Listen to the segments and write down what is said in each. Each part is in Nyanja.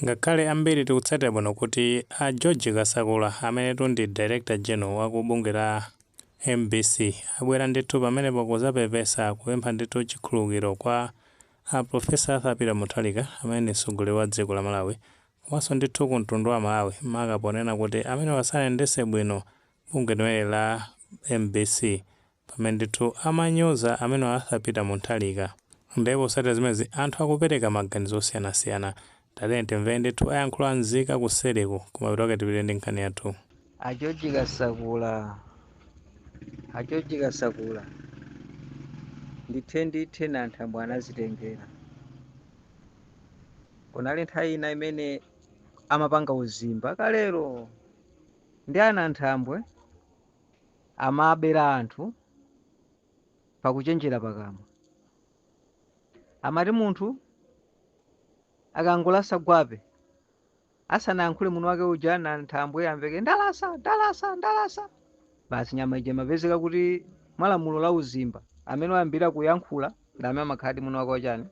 Ngakhale ambiri tikutsatira bwino kuti a George Kasakula, amenetu ndi Director General wa ku bungwe la MBC, abwera ndithu pamenepo kuzapepesa, kupempha ndithu chikhululukiro kwa a Professor Arthur Peter Mutharika, amene ndi mtsogoleri wa dziko la Malawi, komanso ndithu ku mtundu wa Malawi, maka ponena kuti amene sanayendetse bwino bungwe limeneli la MBC pamene ndithu amanyoza amene Arthur Peter Mutharika. Ndipo potsatira zimenezi, anthu akupereka maganizo osiyanasiyana. Tatiyeni timvere ndithu ayankhula nzika kusereko, kumapeto kwake tipite ndi nkhani yathu. A George Kasakula, a George Kasakula, ndithe ndithe Nanthambwe anazitengera. Kunali nthawi ina imene amapanga uzimba kalero ndi ananthambwe, amabera anthu pakuchenjera pakamwa. Amati munthu akangolasa gwape, asanayankhule munthu wake uja Nanthambwe amveke, "Ndalasa, ndalasa, ndalasa," basi nyama ija imapezeka kuti mwalamulo la uzimba, amene wayambira kuyankhula ndi amene amakhala ndi munthu wake wachani,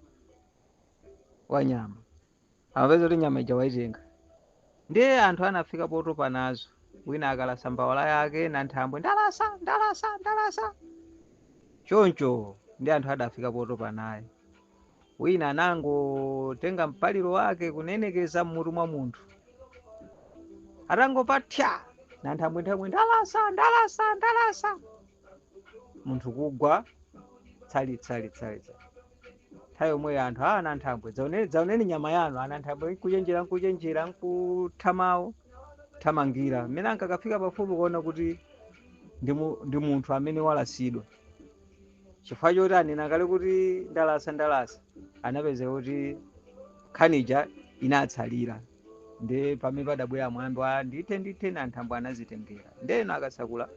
wa nyama. Amapeza kuti nyama ija waitenga. Ndiye anthu anafika potopa nazo. Wina akalasa mbawala yake, Nanthambwe, "Ndalasa, ndalasa, ndalasa," choncho ndi anthu adafika potopa naye. Wina anangotenga mpaliro wake kunenekeza mmutu mwa munthu, atangopathya, Nanthambwe, nthambwe, "Ndalasa, ndalasa, ndalasa," munthu kugwa tsali tsali tsali tsali. Nthawi yomweyo anthu, "A Nanthambwe, dzaoneni, dzaoneni nyama yanu." Ananthambwe nkuchenjera, nkuchenjera, nkuthamawo thamangira. Mmene ankakafika pafupi kuona kuti ndi munthu amene walasidwa, chifukwa choti anena kale kuti "Ndalasa, ndalasa," anapezeka kuti khanija inatsalira. Ndi pamene padabwera mwambi wa "Ndithe ndithe Nanthambwe anazitengera." Ndeno Akasakula,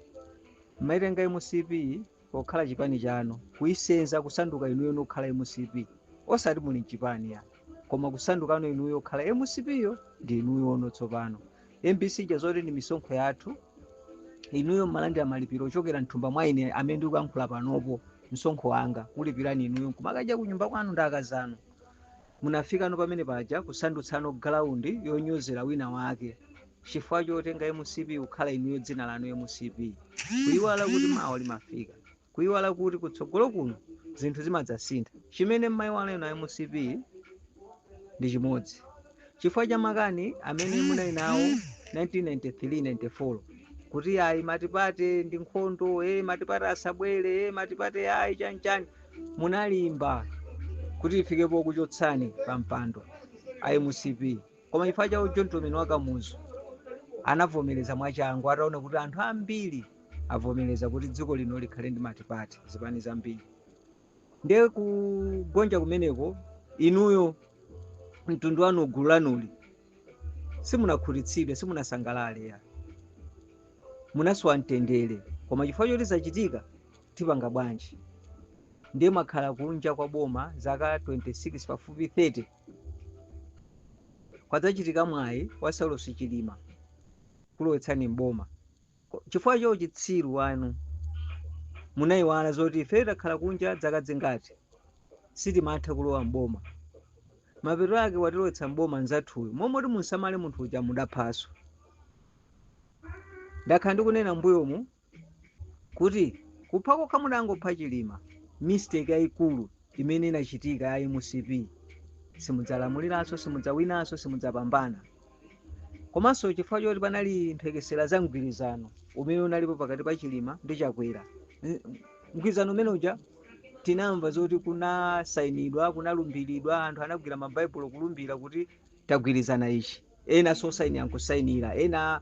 mmaitenga MCP pokhala chipani chanu, kuisenza kusanduka inuyo nokhala MCP, osati muli mchipani ya, koma kusandukano inuyo kukhala MCP yo ndi inuyono. Tsopano MBC ija zoti ndi misonkho yathu, inuyo mmalandira malipiro ochokera mthumba mwa ine amene ndikuyankhula panopo, msonkho wanga kulipirani inuyo kumakadya kunyumba kwanu ndi akazanu. Munafikano pamene paja kusandutsano ground yonyozera wina wake chifukwa chotenga MCP kukhala inuyo dzina lanu MCP, kuyiwala kuti mawa limafika, kuyiwala kuti kutsogolo kuno zinthu zimadzasintha. Chimene mmayiwala inu MCP ndi chimodzi: chifukwa cha makani amene munali nawo 1993 94 kuti ayi, multiparty ndi nkhondo, multiparty asabwere, multiparty ayi, chanichani, munalimba kuti ifikepo kuchotsani pa mpando a MCP. Koma chifukwa cha gentleman wa Kamuzu, anavomereza mwachangu ataona kuti anthu ambiri avomereza kuti dziko lino likhale ndi multiparty, zipani zambiri. Ndiye kugonja kumeneko, inuyo mtundu wanu, gulu lanuli, simunakhutitsidwe, simunasangalale ya, munasowa mtendere. Koma chifukwa choti zachitika, tipanga bwanji? Ndiye mwakhala kunja kwa boma zaka 26, pafupi 30. Kwadzachitika mwayi wa Saulos Chilima kulowetsani mboma. Chifukwa cho chitsiru wanu, munayiwala zoti ife takhala kunja zaka zingati, sitimatha kulowa mboma. Mapeto ake watilowetsa mboma nzathuyo, momoti musamale munthu uja mudaphaso. Ndakhala ndikunena mbuyomu kuti kupha kokha mudangopha Chilima, mistake yayikulu imene inachitika ya MCP, simudzalamuliranso, simudzawinanso, simudzapambana. Komanso chifukwa choti panali mphekesera za mgwirizano umene unalipo pakati pa Chilima ndi Chakwera. Mgwirizano umene uja tinamva zoti kunasayinidwa, kunalumbiridwa, anthu anagwira mabaibulo kulumbira kuti tagwirizana ichi, ena sosayinira nkusayinira, ena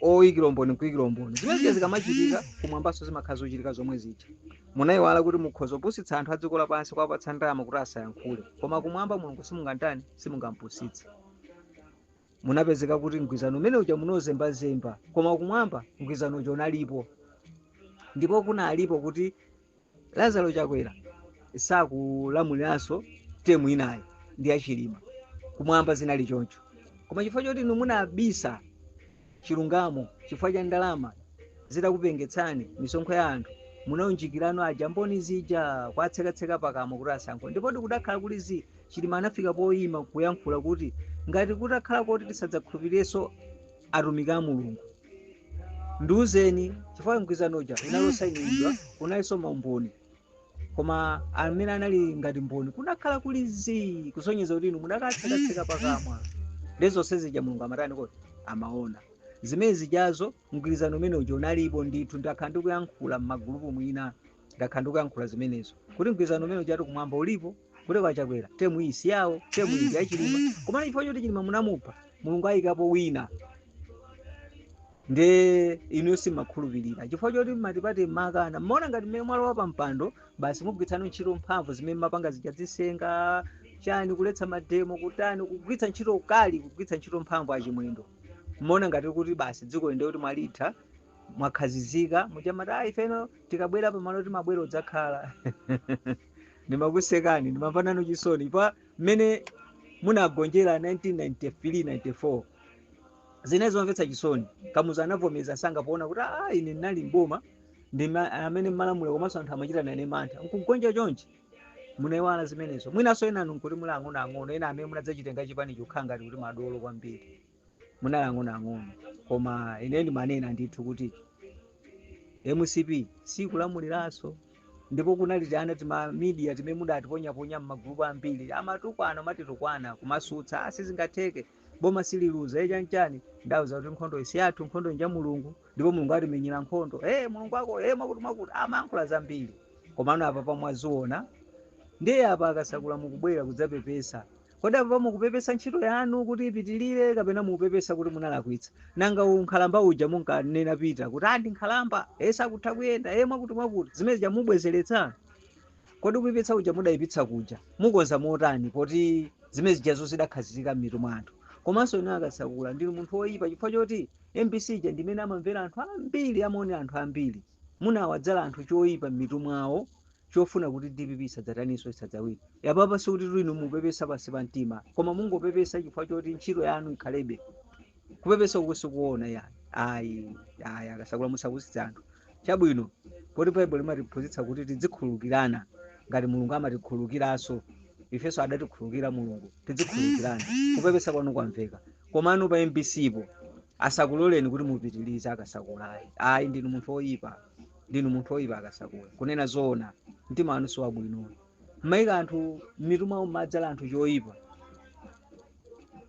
oyikira umboni nkuyikira umboni. Zimene zija zikamachitika kumwambaso zimakhala zochitika zomwe zija. Munayiwala kuti mukhoza kupusitsa anthu a dziko lapansi, kuwapatsa ndalama kuti asayankhule, koma kumwamba Mulungu simungantani, simungampusitse. Munapezeka kuti mgwirizano umene uja munozembazemba, koma kumwamba mgwirizano uja unalipo, ndipo kunalipo kuti Lazaro Chakwera sakulamuliranso term inayi ndi achilima. Kumwamba zinali choncho, koma chifukwa choti inu munabisa chilungamo chifukwa cha ndalama zitakupengetsani, misonkho ya anthu, munaunjikirano aja mboni zija kwatsekatseka pakamwa kuti asayankhule. Ndipo ndikudakhala kuti zi Chilima anafika poyima kuyankhula kuti Ngati kutakhala kuti tisadzakhulupirenso atumiki a Mulungu, ndiuzeni, chifukwa mgwirizano uja unali osayinidwa, kunalinso maumboni, koma amene anali ngati mboni kunakhala kuli zii, kusonyeza kuti inu mudakatsekatseka pakamwa. Ndi zonse zija Mulungu amatani kodi? Amaona zimene zijazo. Mgwirizano umene uja unalipo ndithu. Ndakhala ndikuyankhula m'magulupu mwina, ndakhala ndikuyankhula zimenezo kuti mgwirizano umene ujatu kumwamba ulipo, kuti kwachakwera term iyi si yawo, term iyi ya Chilima. Komano chifukwa choti Chilima munamupha, Mulungu ayikapo wina. Nde inuyo simakhulupirira chifukwa choti multiparty makana. Mmaona ngati mmene mwalowa pa mpando basi mugwiritsano ntchito mphamvu zimene mapanga zija, zisenga chani, kuletsa mademo, kutani, kugwiritsa ntchito ukali, kugwiritsa ntchito mphamvu achimwendo. Mmaona ngati kuti basi dziko linde kuti mwalitha, mwakhazizika. Muchamati ayi, ifeno tikabwera pamalo timabwera udzakhala. Ndimakusekani, ndimamva nanu chisoni pa mmene munagonjera 1993 94. Zine zomvetsa chisoni. Kamuzu anavomereza sangapoona kuti ah, ine ndinali mboma, ndi amene mmalamula, komanso anthu amachita nane mantha, nkugonja chonchi. Munayiwala zimenezo. Mwinanso enanu nkuti muli ang'onoang'ono, ena amene munadzachitenga chipani chokhala ngati kuti madolo kwambiri, munali ang'onoang'ono. Koma ine ndimanena ndithu kuti MCP sikulamuliranso. Ndipo kunali tiana tima media timene mudatiponyaponya m'magulupu ambiri, amatukwana, amatitukwana, kumasutsa, ah, sizingatheke, boma sililuza, echanchani. Ndauza kuti nkhondo isi yathu, nkhondo nja Mulungu, ndipo Mulungu atimenyera nkhondo. Hey, Mulungu wako, hey, mwakuti mwakuti, amayankhula zambiri. Komano apa pamwaziona. Ndiye apa akasakula mukubwera kudzapepesa. Kodi apa mukupepesa ntchito yanu kuti ipitilire, kapena mukupepesa kuti munalakwitsa? Nanga unkhalamba uja munkanena pita kuti andi nkhalamba, sakutha kuyenda, mwakuti mwakuti, zimene zija mubwezeretsa? Kodi kuyipitsa uja mudayipitsa kuja mukonza motani, poti zimene zijazo zidakhazikika m'mitu mwa anthu? Komanso inu akasakula ndinu munthu woyipa, chifukwa choti MBC ija ndimene amamvera anthu ambiri, amaonera anthu ambiri. Munawadzala anthu choyipa m'mitu mwawo chofuna kuti DPP isadzataninso, isadzawine. Yapapa sikuti inu mupepesa pansi pa mtima, koma mungopepesa chifukwa choti ntchito yanu ikhalebe. Kupepesa uku sikuona yani, ayi ayi. Akasakula, musapusitse anthu. Chabwino, poti Baibulo limatiphunzitsa kuti tidzikhululukirana ngati Mulungu amatikhululukiranso ifenso, adatikhululukira Mulungu, tidzikhululukirana. Kupepesa kwanu kwamveka, komano pa MBC po asakuloleni kuti mupitirize. Akasakulayi, ayi, ndinu munthu woyipa, ndinu munthu woyipa akasakula. Kunena zoona, mtima wanu siwabwino. Mmayika anthu m'mitu mwawo, mmadzala anthu choyipa.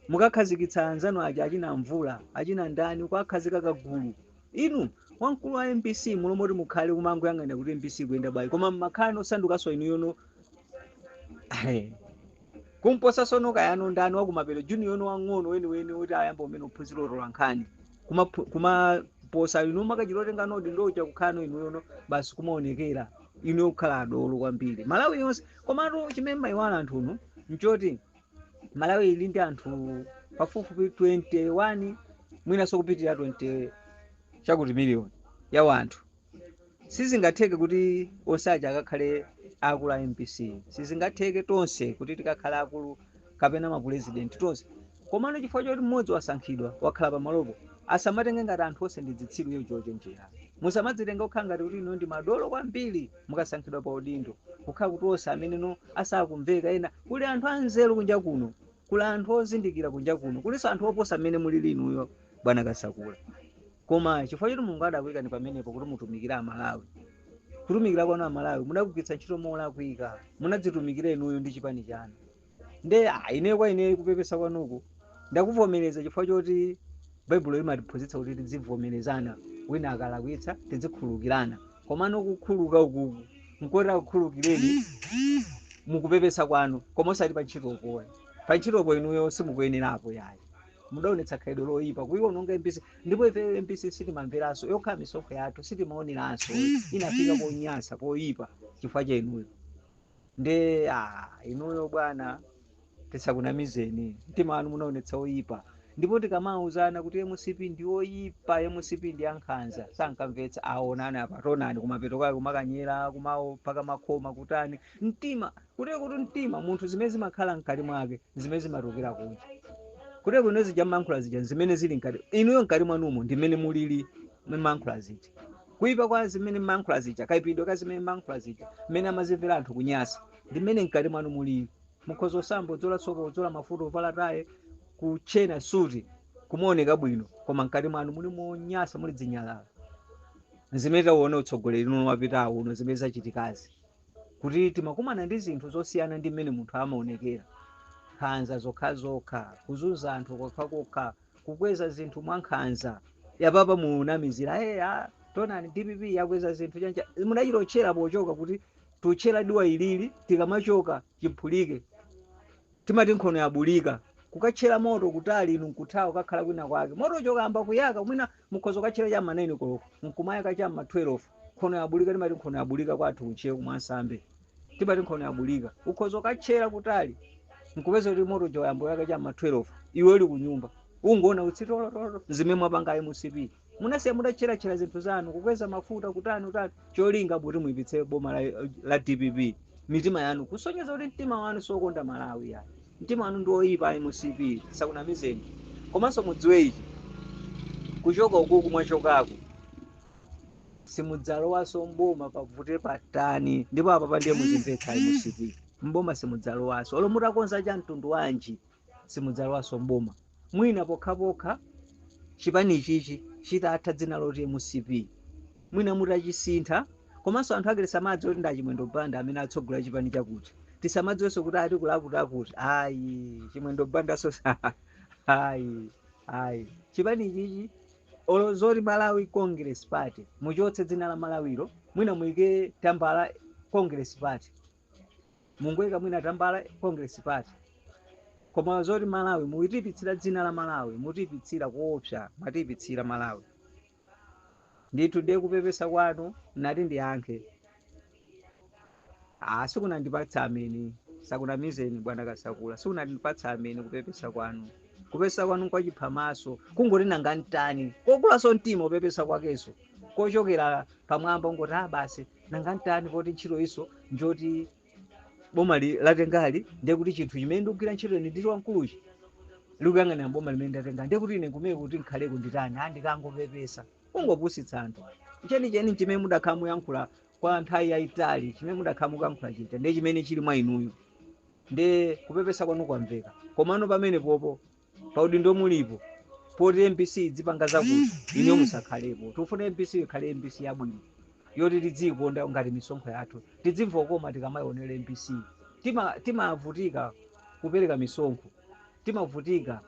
Mukakhazikitsa anzanu aja, achina Mvula, achina ndani, kukakhazika kagulu. Inu wamkulu wa MBC, mulomoti mukhale kumangoyang'ana kuti MBC kuyenda bwanji, koma mmakhala nosandukanso inu yono kumposa sono kayano ndani wakumapeto, junior yono wang'ono weniweni kuti ayamba umene uphunzira otola nkhani, kumaposa inu makachitotenga nodi ndocha kukhala inu yono basi kumaonekera inu kukhala adolo kwambiri Malawi yonse. Komatu chimene mayiwala anthuno nchoti Malawi ili ndi anthu pafupifupi 21, mwinanso kupitirira 20 chakuti miliyoni ya wanthu. Sizingatheke kuti onse aja akakhale akulu a MBC. Sizingatheke tonse kuti tikakhale akulu kapena mapurezidenti tonse. Komano chifukwa choti mmodzi wasankhidwa, wakhala pamalopo, asamatenge ngati anthu onse ndi zitsiru. Iyo chochenjera, musamadzitenga kukhala ngati kuti ino ndi madolo kwambiri mukasankhidwa pa udindo, kukhala kuti onse amene no asakumveka ena. Kuli anthu anzeru kunja kuno, kuli anthu ozindikira kunja kuno, kulinso anthu oposa amene mulili inuyo, bwana Kasakula. Koma chifukwa choti Mulungu adakuyikani pamenepo kuti mutumikire Amalawi, kutumikira kwanu Amalawi mudakugwiritsa ntchito molakwika, munadzitumikira inuyo ndi chipani chanu. Nde ine kwa ine kupepesa kwanuku ndakuvomereza, chifukwa choti Baibulo limatiphunzitsa kuti tidzivomerezana, wina akalakwitsa tidzikhululukirana. Komano kukhululuka ukuku nkoti akukhululukireni mukupepesa kwanu, koma osati pa ntchitopo. Pa ntchitopo inuyo simukuyenerapo yayi. Mudaonetsa khalidwe loyipa kuiwononga MBC. Ndipo ife MBC sitimamveranso, yokhala misonkho yathu sitimaoneranso. Inafika ponyasa, poyipa chifukwa cha inuyo. Nde inuyo bwana, tisakunamizeni, mtima wanu munaonetsa oyipa. Ndipo tikamauzana kuti MCP ndi oyipa, MCP ndi ankhanza, sankamvetsa. Aonani apa, tonani kumapeto kwake, kumakanyera, kumapaka makhoma, kutani. Mtima kutero kuti mtima munthu zimene zimakhala mkati mwake zimene zimatokera kunja. Kutero kuno zija mmankhula zija zimene zili mkati, inuyo mkati mwanumo ndimene mulili mmankhula zija. Kuyipa kwa zimene mmankhula zija, kayipidwe ka zimene mmankhula zija, mmene amazimvera anthu kunyasa, ndimene mkati mwanu mulili. Mukhoza usamba, udzola sopo, udzola mafuta, uvala taye. Kuchena suti, kumaoneka bwino, koma mkati mwanu muli monyasa, muli dzinyalala. Zimene tauona utsogoleri uno wapitawo uno, zimene zachitikazi, kuti timakumana ndi zinthu zosiyana ndi mmene munthu amaonekera. Nkhanza zokhazokha, kuzunza anthu kokhakokha, kukweza zinthu mwa nkhanza. Yapapa munamizira, hey, ah, tonani DPP yakweza zinthu chanja. Munachitotchera pochoka kuti tutchera diwa ilili, tikamachoka chiphulike. Timati nkhono yabulika, kukatchera moto kutali, inu nkuthawa kukakhala kwina kwake. Moto chokamba kuyaka, mwina mukhoza kukatchera cham'ma 9 koloko, nkumayaka cham'ma 12. Nkhono yabulika, timati nkhono yabulika kwathu kuntcheu kumwansambe. Timati nkhono yabulika, ukhoza kukatchera kutali, nkupeza kuti moto choyamba yaka cham'ma 12, iwe uli kunyumba ungoona utsitolotolo. Zimene mwapanga MCP, munasiya mudatcheratchera zinthu zanu, kukweza mafuta, kutani kutani, cholinga kuti muyipitse boma la DPP. Mitima yanu kusonyeza kuti mtima wanu sokonda Malawi yani, mtima wanu ndi oyipa. MCP, sakunamizeni. Komanso mudziwe ichi: kuchoka ukuku mwachokako, simudzalowaso mboma pavute patani. Ndipo apa pandiye muzimvetsa, MCP, mboma simudzalowaso. Olo mutakonza cha mtundu wanji, simudzalowaso mboma. Mwina pokhapokha chipani chichi chitatha dzina loti MCP, mwina mutachisintha. Komanso anthu ake tisamadziwe kuti ndachimwendo Banda amene atsogola chipani chakuti. Tisamadziwenso kuti ati kulakuti akuti ayi, Chimwendo Bandaso ayi, ayi. Chipani chichi, olo zoti Malawi Congress Party, muchotse dzina la Malawiro, mwina muyike Tambala Congress Party, mungoyika mwina Tambala Congress Party. Koma zoti Malawi, muyitipitsira dzina la Malawi, mutipitsira kuopsa, mwatipitsira Malawi ndithu. Ndiye kupepesa kwanu nati ndiyankhe, ah, sikunandipatsa ameni. Sakunamizeni, bwana Kasakula, sikunandipatsa ameni kupepesa kwanu. Kupepesa kwanu kwachiphamaso, kungoti nanga ntani, kokulaso mtima upepesa kwakeso kochokera pamwamba, ungoti ah, basi, nanga ntani, poti ntchito iso njoti boma latengali. Ndiye kuti chinthu chimene ndikugwira ntchito ine ndili wamkuluchi likuyang'anira boma limene ndatenga, ndiye kuti ine kumene kuti nkhaleko nditani? Ah, ndikangopepesa. Kungopusitsa anthu. Chenicheni chimene mudakhala muyankhula kwa nthawi yayitali, chimene mudakhala mukuyankhula chija, ndiye chimene chili mwa inuyo. Ndiye kupepesa kwanu kwamveka, komano pamene popo paudindo mulipo poti MBC idzipanga zakuti, inuyo musakhalepo. Tikufuna MBC ikhale MBC yabwino yoti tidziyikonda ngati misonkho yathu, tidzimva koma tikamayionera MBC. Timavutika kupereka misonkho, timavutika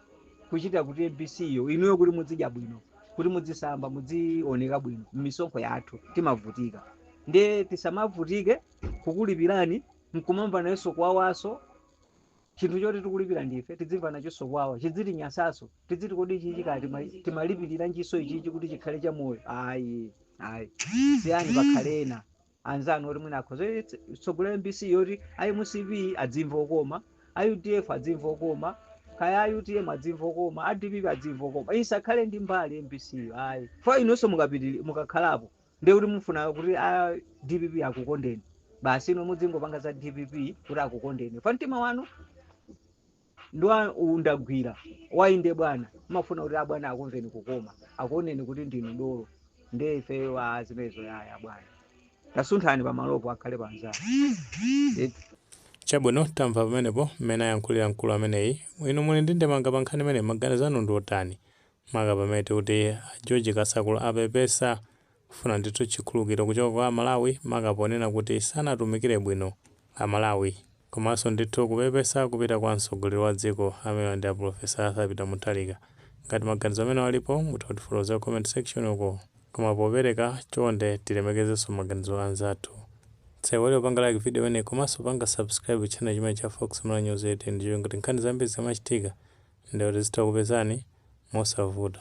kuchita kuti MBC iyo inuyo kuti muzidya bwino, kuti muzisamba, muzioneka bwino m'misonkho yathu. Timavutika, ndiye tisamavutike kukulipirani nkumamva nayenso kuwawaso. Chinthu choti tikulipira ndife, tidzimva nachonso kuwawa, chidzitinyasaso, tidziti kodi ichi chikati timalipirira njiso ichichi kuti chikhale chamoyo? Ayi, ayi, siyani pakhale ena anzanu oti mwina akhoza tsogolera MBC yoti a MCP adzimva okoma, a UDF adzimva okoma, kaya a UTM adzimva okoma, a DPP adzimva okoma. Isakhale ndi mbali MBC, ayi. Fa inonso mukapitiri mukakhalapo, ndiye kuti mufuna kuti a DPP akukondeni basi, ino mudzingopanga za DPP kuti akukondeni. Fa mtima wanu ndiwa undagwira wainde bwana, mafuna kuti abwana akumveni kukoma, akuoneni kuti ndinu dolo. Ndiye ife wa zimenezo yaya bwana, tasunthani pamalopo, akhale panzanu. Chabwino, tamva pamenepo mmene ayankhulira mkulu ameneyi. Inu muli ndi ndemanga pa nkhani imene? Maganizo anu ndi otani, maka pamene tikuti a George Kasakula apepesa kufuna ndithu chikhululukiro kuchoka kwa Amalawi, maka ponena kuti sanatumikire bwino Amalawi, komanso ndithu kupepesa kupita kwa mtsogoleri wa dziko amene ndi a Professor Arthur Peter Mutharika? Ngati maganizo amene alipo, mutha kutifotokozera comment section uko. Koma popereka, chonde tilemekezenso maganizo anzathu. Tsaiwale kupanga like video imeneyi komanso panga subscribe channel chimene cha Fox Mala News 18, ndicho kuti nkhani zambiri zikamachitika ndikuti zitha kupezani mosavuta.